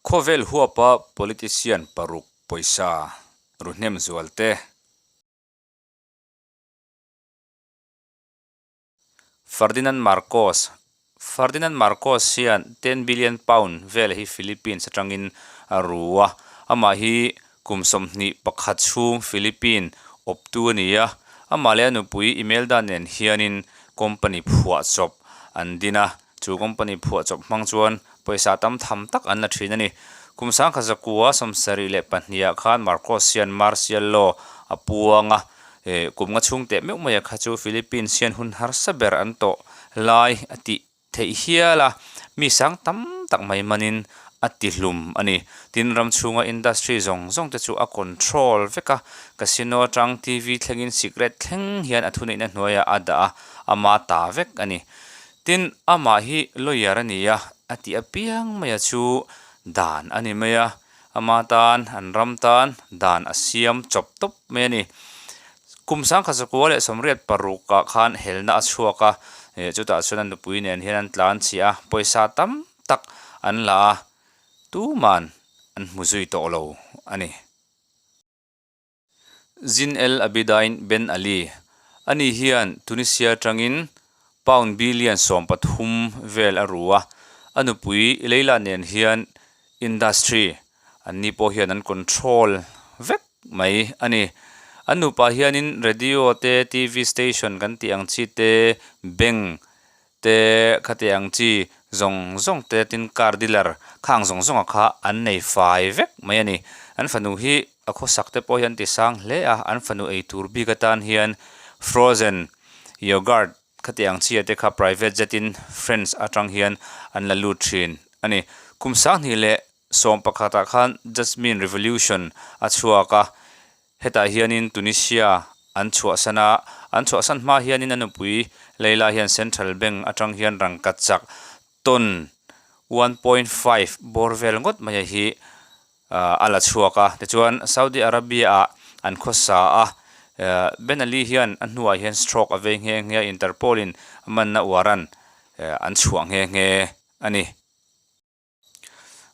Khawvel huapa politician paruk pawisa ruhnem zualte. Ferdinand Marcos Ferdinand Marcos hian ten billion pound vel hi Philippines atangin a ru a, amah hi kum 21 chhung Philippine awptu a ni a, amah leh a nupui Imelda nen hianin company phuahchawp an din a, chu company phuahchawp hmang chuan pawisa tam tham tak an la thin a ni. Kum 1972 ah khan Marcos hian martial law a puang a, kum nga chhung teh meuh mai a kha chu Philippines hian hun harsa ber an tawh lai a tih theih hial a, mi sang tam tak mai manin a ti hlum a ni. Tin, ram chhunga industry zawng zawng te chu a control vek a, casino atang TV thlengin sikret thleng hian a thuneihna hnuaiah a dah a, ama ta vek a ni. Tin, amah hi lawyer a ni a, a tih apiang maia chu dan a ni mai a, ama tan, an ram tan dan a siam chawp tawp mai a ni. Kum 1986 ah khan helna a chhuak a, chutah chuan a nupui nen hian an tlan chhiah a, pawisa tam tak an la a, tuman an hmu zui tawh lo a ni. Zine El Abidine Ben Ali, Ani hian Tunisia atangin pound billion 13 vel a ru a, a nupui Leila nen hian industry an ni pawh hian an control vek mai a ni. An nupa hianin radio te, TV station kan tih ang chi te, bank te khati ang chi zawng zawng te tin car dealer khang zawng zawng a kha an nei fai vek mai a ni. An fanu hi a khawsak te pawh hi an ti sang hle a, an fanu ei tur bik atan hian frozen yogurt khati ang chi ah te kha private jet in France atang hian an la lut thin a ni. Kum 2011 ah khan Jasmine Revolution a chhuak a, Hetah hianin Tunisia an chhuahsan a, an chhuahsan hma hianin a nupui Leila hian Central Bank atang hian rangkhat chak ton 1.5 bawr vel ngawt mai a hi a la chhuak a. Tichuan Saudi Arabia ah an khawsa a, Ben Ali hian a hnuah hian stroke a vei nghe nghe a, Interpol in a manna uaran an chhuah nghe nghe a ni.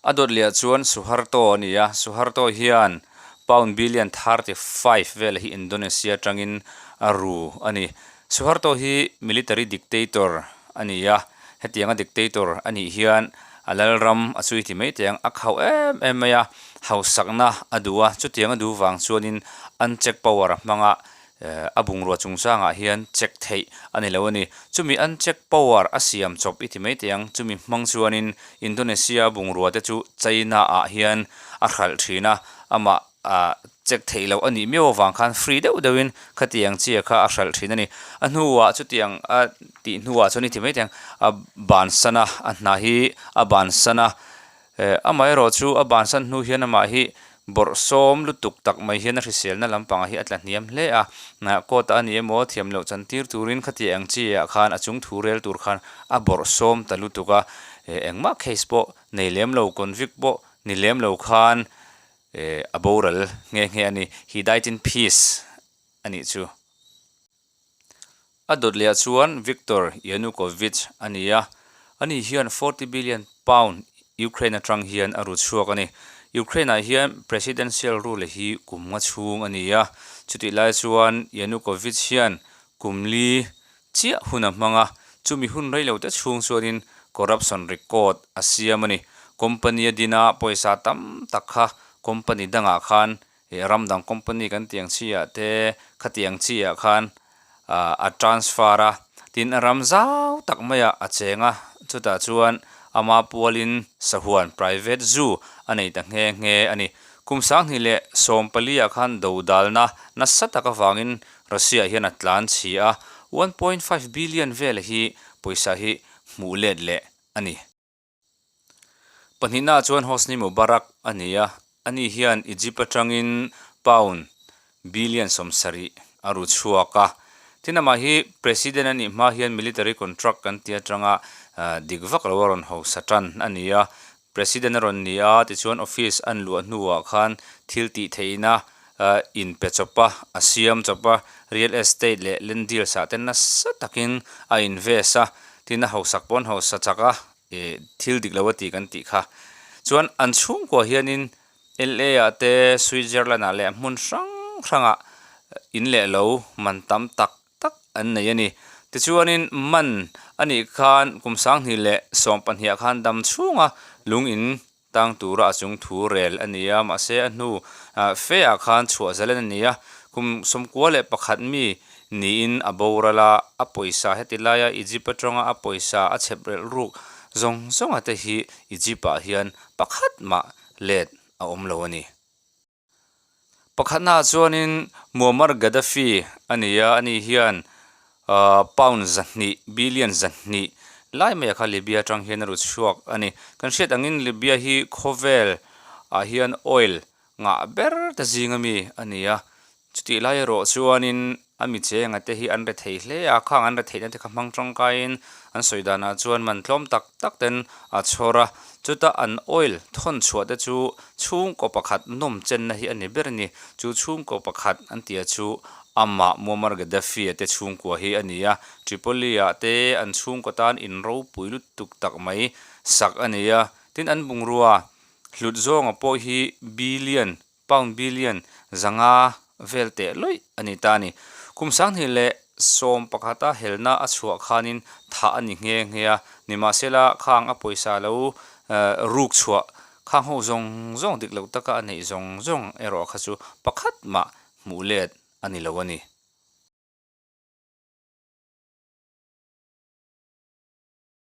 A dawt leh ah chuan Suharto a ni a, Suharto hian pound billion 35 vel hi Indonesia atangin a ru a ni. Suharto hi military dictator a ni a, hetianga dictator a nih hian a lalram a chui ti mai teh ang, a khauh em em mai a, hausakna a duh a, chutiang a duh vang chuanin uncheck power a hmang a, A bungrua chungchangah hian check theih a ni lo a ni. Chumi an check power a siam chawp i ti mai teh ang. Chumi hmang chuanin Indonesia bungrua te chu China ah hian a hralh thin a, amah check theih loh a nih miau avang khan free deuh deuhin khatiang chia kha a hralh thin a ni. A hnuah chutiang a tih hnuah chuan i ti mai teh ang, a bansan a, a hna hi a bansan a. Amaherawh chu a bansan hnu hian amah hi bawrhsawm lutuk tak mai hian a hriselna lampangah hi a tla hniam hle a, court a ni emaw thiam loh chantir turin khati ang chi ah khan a chung thu rel tur khan a bawrhsawm ta lutuk a, engmah case pawh nei lem lo convict pawh ni lem lo khan a boral nghe nghe a ni, he died in peace a nih chu. A dawt leh ah chuan Viktor Yanukovych a ni a, ani hian 40 billion pound Ukraine atang hian a ru chhuak a ni. Ukraine ah hian presidential rule hi kum nga chhung a ni a, chutih lai chuan Yanukovych hian kum li chiah hun a hmang a, chumi hun rei lo te chhung chuanin corruption record a siam a ni. Company a din a pawisa tam tak kha company dangah khan He ram dang company kan tih ang chi ah te khati ang chi ah khan a transfer a, tin a ram zau tak mai ah a cheng a, chutah chuan ama pualin sahuan private zoo a nei ta nghe nghe a ni. Kum 2014 ah khan dodalna nasa tak avangin Russia hian a tlan chhi a, 1.5 billion vel hi pawisa hi hmuh let leh a ni. Pahnihna chuan Hosni Mubarak a ni a, ani hian Egypt atangin pound billion 70 a ru chhuak a. Tin amah hi President a nih hma hian military contract kan tih atanga dik vak lo a rawn hausa tan a ni a. President a rawn ni a, tichuan office an luah hnuah khan thil tih theihna in pe chawp a, a siam chawp a, real estate leh land deals ah te nasa takin a invest a, tin a hausak pawn hausa chak a, ih thil dik lo a ti kan tih kha. Chuan an chhungkua hianin LA ah te Switzerland ah leh hmun hrang hrangah in leh lo man tam tak tak an nei a ni. Tichuanin man a nih khan kum 2012 ah khan dam chhunga lung in tang tura a chung thu rel a ni a, mahse a hnu fe ah khan chhuah zalen a ni a, kum 91 mi niin a boral a, a pawisa heti laia Egypt atanga a pawisa a chhep relh ruk zawng zawnga te hi Egypt ah hian pakhat mah let a awm lo a ni. Pakhatnaah chuanin Muammar Gaddafi a ni a, ani hian pound 200, billion 200 lai mai kha Libya atang hian a ru chhuak a ni. Kan hriat angin Libya hi khawvel ah hian oil ngah ber te zing ami a ni a, Chutih lai erawh chuanin a mi chenga te hi an re thei hle a, khang an re theihna te kha hmang tangkaiin an sawi danah chuan man tlawm tak tak ten a chhawr a, chuta an oil thawn chhuah te chu chhungkaw pakhat nawm chenna hi a ni ber a ni. Chu chhungkaw pakhat an tia chu amah Muammar Gaddafi-a te chhungkua hi a ni a, Tripoli-ah te an chhungkaw tan in ropui lutuk tak mai sak a ni a, tin an bungrua hlut zawnga pawh hi billion Pound billion 500 vel teh lawih a ni ta a ni. Kum 2011 a helna a chhuah khanin thah a ni nghe nghe a, nimahsela khang a pawisa lo ruk chhuah khang ho zawng zawng dik lo taka a neih zawng zawng erawh kha chu pakhat mah hmuh let a ni lo a ni.